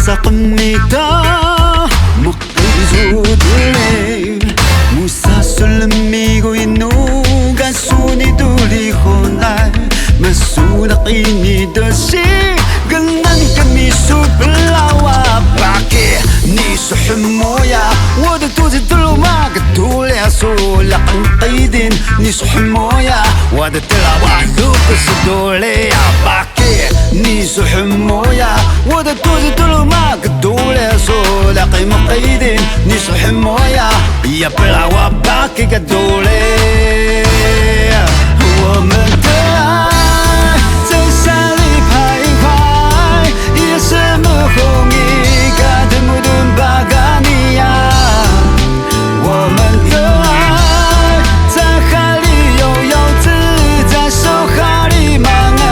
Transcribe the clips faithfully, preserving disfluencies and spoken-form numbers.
Sa qmita mqi duri, musa slmigu inu ga suni duri hunay, msunaq ini dsi gnan kami su plawa baki ni su hmuya, wada tuzi dluma gduri su laqi mqidin ni su hmuya, wada tlawa dukus duri baki ni su hmuya, wada tuzi dluma gduri su laqi mqidin ni su hmuya, iya plawa baki ka duri. 我们的爱在山里徘徊，也是幕后你的目瞪巴嘎尼亚。 我们的爱在海里游泳，自在手海里茫然，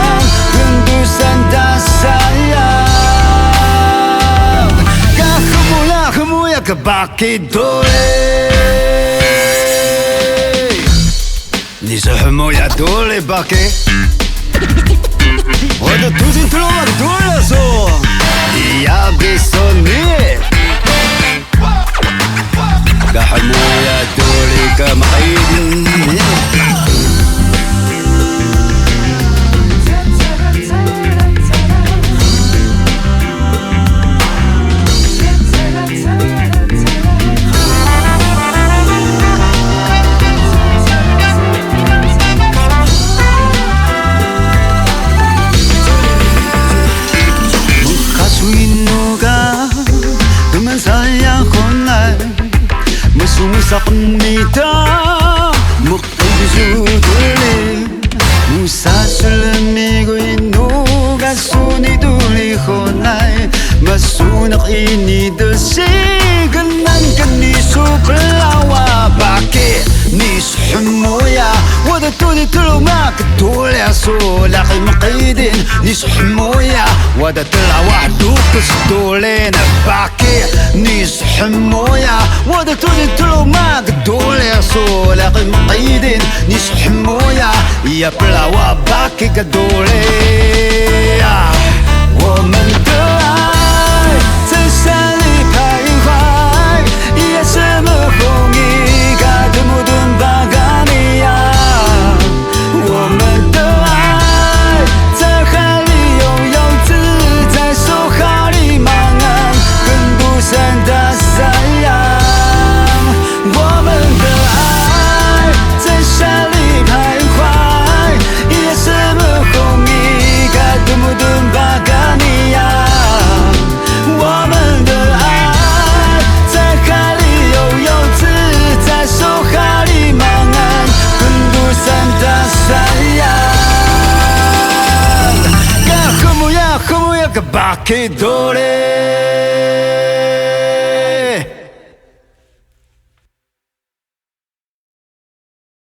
很多山大山呀。Ka hmuya, hmuya ka baki duri. Ni su hmuya duri baki. Wada tuzi dluma gduri su. Iya bisu ni. Ka hmuya duri ka mqidin. Mqasu inu ga dmnsaya hunay, msngi sa qmita mqi duri, musa slmigu inu ga suni duri hunay, msunaq ini dsi gnan kani su plawa baki ni su hmuya, wada tuzi dluma gduri su laqi mqidin ni su hmuya, wada tlawa dukus duri na baki ni su hmuya, wada tuzi dluma gduri su laqi mqidin ni su hmuya, iya plawa baki ka duri. 我们的爱在山里徘徊，也是幕后你的目瞪巴嘎尼亚。 我们的爱在海里游泳，自在手海里茫然，很多山大山呀。我们的爱在山里徘徊，也是幕后你的目瞪巴嘎尼亚。 我们的爱在海里游泳，自在手海里茫然，很多山大山呀。Ka hmuya, hmuya ka baki duri.